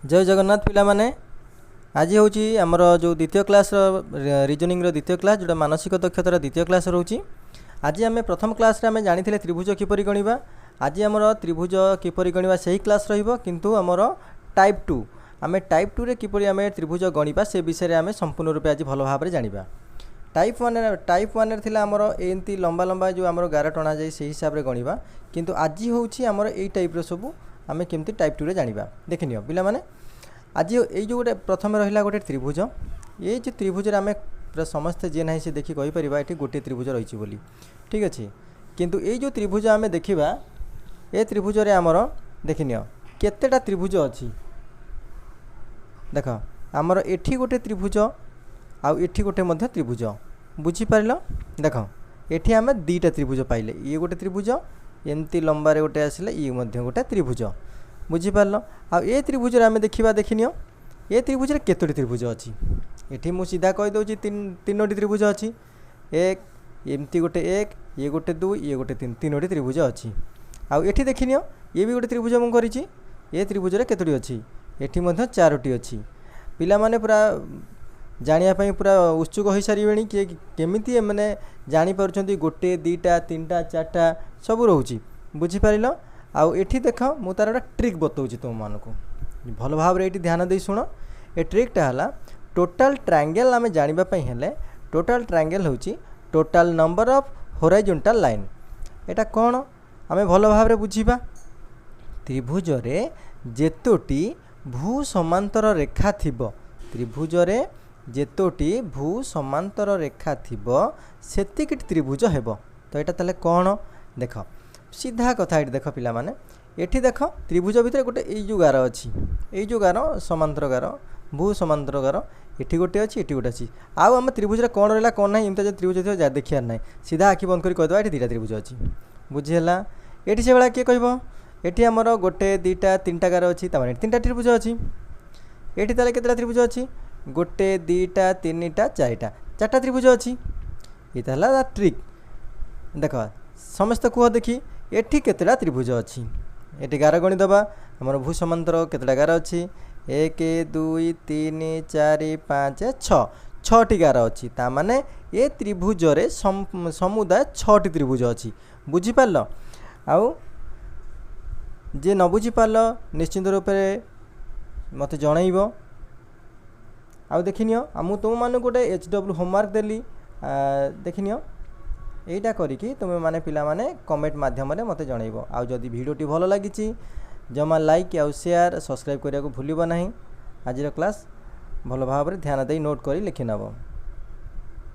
ଜୟ ଜଗନ୍ନାଥ ପିଲାମାନେ। ଆଜି ହେଉଛି ଆମର ଯେଉଁ ଦ୍ୱିତୀୟ କ୍ଲାସ୍ର, ରିଜନିଂର ଦ୍ୱିତୀୟ କ୍ଲାସ୍, ଯେଉଁଟା ମାନସିକ ଦକ୍ଷତାର ଦ୍ୱିତୀୟ କ୍ଲାସ୍ ରହୁଛି। ଆଜି ଆମେ ପ୍ରଥମ କ୍ଲାସ୍ରେ ଆମେ ଜାଣିଥିଲେ ତ୍ରିଭୁଜ କିପରି ଗଣିବା। ଆଜି ଆମର ତ୍ରିଭୁଜ କିପରି ଗଣିବା ସେହି କ୍ଲାସ୍ ରହିବ, କିନ୍ତୁ ଆମର ଟାଇପ୍ 2, ଆମେ ଟାଇପ୍ 2ରେ କିପରି ଆମେ ତ୍ରିଭୁଜ ଗଣିବା ସେ ବିଷୟରେ ଆମେ ସମ୍ପୂର୍ଣ୍ଣ ରୂପେ ଆଜି ଭଲ ଭାବରେ ଜାଣିବା। ଟାଇପ୍ 1ରେ ଥିଲା ଆମର ଏମିତି ଲମ୍ବା ଲମ୍ବା ଯେଉଁ ଆମର ଗାର ଟଣାଯାଏ, ସେହି ହିସାବରେ ଗଣିବା। କିନ୍ତୁ ଆଜି ହେଉଛି ଆମର ଏଇ ଟାଇପ୍ର ସବୁ ଆମେ କେମିତି ଟାଇପ୍ 2ରେ ଜାଣିବା, ଦେଖିନିଅ ପିଲାମାନେ। ଆଜି ଏଇ ଯେଉଁ ଗୋଟେ ପ୍ରଥମେ ରହିଲା ଗୋଟେ ତ୍ରିଭୁଜ। ଏଇ ଯେଉଁ ତ୍ରିଭୁଜରେ ଆମେ ପୁରା ସମସ୍ତେ ଯିଏ ନାହିଁ ସେ ଦେଖି କହିପାରିବା ଏଠି ଗୋଟିଏ ତ୍ରିଭୁଜ ରହିଛି ବୋଲି, ଠିକ୍ ଅଛି। କିନ୍ତୁ ଏଇ ଯେଉଁ ତ୍ରିଭୁଜ ଆମେ ଦେଖିବା, ଏ ତ୍ରିଭୁଜରେ ଆମର ଦେଖିନିଅ କେତେଟା ତ୍ରିଭୁଜ ଅଛି। ଦେଖ, ଆମର ଏଠି ଗୋଟେ ତ୍ରିଭୁଜ ଆଉ ଏଠି ଗୋଟେ ମଧ୍ୟ ତ୍ରିଭୁଜ, ବୁଝିପାରିଲ? ଦେଖ, ଏଠି ଆମେ ଦୁଇଟା ତ୍ରିଭୁଜ ପାଇଲେ। ଇଏ ଗୋଟେ ତ୍ରିଭୁଜ, ଏମିତି ଲମ୍ବାରେ ଗୋଟେ ଆସିଲେ, ଇଏ ମଧ୍ୟ ଗୋଟେ ତ୍ରିଭୁଜ, ବୁଝିପାରିଲ? ଆଉ ଏ ତ୍ରିଭୁଜରେ ଆମେ ଦେଖିବା, ଦେଖିନିଅ ଏ ତ୍ରିଭୁଜରେ କେତୋଟି ତ୍ରିଭୁଜ ଅଛି। ଏଠି ମୁଁ ସିଧା କହିଦେଉଛି, ତିନୋଟି ତ୍ରିଭୁଜ ଅଛି। ଏକ, ଏମିତି ଗୋଟେ ଏକ, ଇଏ ଗୋଟେ ଦୁଇ, ଇଏ ଗୋଟେ ତିନି, ତିନୋଟି ତ୍ରିଭୁଜ ଅଛି। ଆଉ ଏଠି ଦେଖିନିଅ, ଇଏ ବି ଗୋଟେ ତ୍ରିଭୁଜ ମୁଁ କରିଛି। ଏ ତ୍ରିଭୁଜରେ କେତୋଟି ଅଛି? ଏଠି ମଧ୍ୟ ଚାରୋଟି ଅଛି। ପିଲାମାନେ ପୁରା ଜାଣିବା ପାଇଁ ପୁରା ଉତ୍ସୁକ ହୋଇସାରିବେଣି କିଏ କେମିତି ଏମାନେ ଜାଣିପାରୁଛନ୍ତି, ଗୋଟେ, ଦୁଇଟା, ତିନିଟା, ଚାରିଟା ସବୁ ରହୁଛି, ବୁଝିପାରିଲ? ଆଉ ଏଠି ଦେଖ, ମୁଁ ତା'ର ଗୋଟେ ଟ୍ରିକ୍ ବତାଉଛି ତୁମମାନଙ୍କୁ। ଭଲ ଭାବରେ ଏଇଠି ଧ୍ୟାନ ଦେଇ ଶୁଣ। ଏ ଟ୍ରିକ୍ଟା ହେଲା, ଟୋଟାଲ୍ ଟ୍ରାଙ୍ଗେଲ୍ ଆମେ ଜାଣିବା ପାଇଁ ହେଲେ, ଟୋଟାଲ୍ ଟ୍ରାଙ୍ଗେଲ୍ ହେଉଛି total number of horizontal line. ଏଇଟା କ'ଣ ଆମେ ଭଲ ଭାବରେ ବୁଝିବା। ତ୍ରିଭୁଜରେ ଯେତୋଟି ଭୂ ସମାନ୍ତର ରେଖା ଥିବ, ତ୍ରିଭୁଜରେ ଯେତୋଟି ଭୂ ସମାନ୍ତର ରେଖା ଥିବ, ସେତିକିଟି ତ୍ରିଭୁଜ ହେବ। ତ ଏଇଟା ତାହେଲେ କ'ଣ? ଦେଖ, ସିଧା କଥା। ଏଇଠି ଦେଖ ପିଲାମାନେ, ଏଠି ଦେଖ, ତ୍ରିଭୁଜ ଭିତରେ ଗୋଟେ ଏଇ ଯେଉଁ ଗାର ଅଛି, ଏଇ ଯେଉଁ ଗାର, ସମାନ୍ତର ଗାର, ଭୂ ସମାନ୍ତର ଗାର, ଏଠି ଗୋଟେ ଅଛି, ଏଠି ଗୋଟେ ଅଛି। ଆଉ ଆମ ତ୍ରିଭୁଜରେ କ'ଣ ରହିଲା କ'ଣ ନାହିଁ, ଏମିତି ଯଦି ତ୍ରିଭୁଜ ଥିବ ଯାହା ଦେଖିବାର ନାହିଁ, ସିଧା ଆଖି ବନ୍ଦ କରି କହିଦେବା ଏଠି ଦୁଇଟା ତ୍ରିଭୁଜ ଅଛି, ବୁଝିହେଲା? ଏଠି ସେଭଳିଆ କିଏ କହିବ? ଏଠି ଆମର ଗୋଟେ, ଦୁଇଟା, ତିନିଟା ଗାର ଅଛି, ତାମାନେ ଏଠି ତିନିଟା ତ୍ରିଭୁଜ ଅଛି। ଏଠି ତାହେଲେ କେତେଟା ତ୍ରିଭୁଜ ଅଛି? ଗୋଟେ, ଦୁଇଟା, ତିନିଟା, ଚାରିଟା, ଚାରିଟା ତ୍ରିଭୁଜ ଅଛି। ଏଇଟା ହେଲା ଟ୍ରିକ୍। ଦେଖ, ସମସ୍ତେ କୁହ ଦେଖି, ଏଠି କେତେଟା ତ୍ରିଭୁଜ ଅଛି? ଏଠି ଗାର ଗଣିଦେବା। ଆମର ଭୂ ସମାନ୍ତର କେତେଟା ଗାର ଅଛି? 1, 2, 3, 4, 5, 6, ଛଅଟି ଗାର ଅଛି। ତାମାନେ ଏ ତ୍ରିଭୁଜରେ ସମୁଦାୟ ଛଅଟି ତ୍ରିଭୁଜ ଅଛି, ବୁଝିପାରିଲ? ଆଉ ଯିଏ ନ ବୁଝିପାରିଲ, ନିଶ୍ଚିନ୍ତ ରୂପରେ ମୋତେ ଜଣାଇବ। ଆଉ ଦେଖିନିଅ, ଆଉ ମୁଁ ତୁମମାନଙ୍କୁ ଗୋଟେ HW homework ଦେଲି, ଦେଖିନିଅ। ଏଇଟା କରିକି ତୁମେମାନେ ପିଲାମାନେ କମେଣ୍ଟ ମାଧ୍ୟମରେ ମୋତେ ଜଣାଇବ। ଆଉ ଯଦି ଭିଡ଼ିଓଟି ଭଲ ଲାଗିଛି, ଜମା ଲାଇକ୍ ଆଉ ସେୟାର, ସବସ୍କ୍ରାଇବ୍ କରିବାକୁ ଭୁଲିବ ନାହିଁ। ଆଜିର କ୍ଲାସ୍ ଭଲ ଭାବରେ ଧ୍ୟାନ ଦେଇ ନୋଟ୍ କରି ଲେଖିନେବ।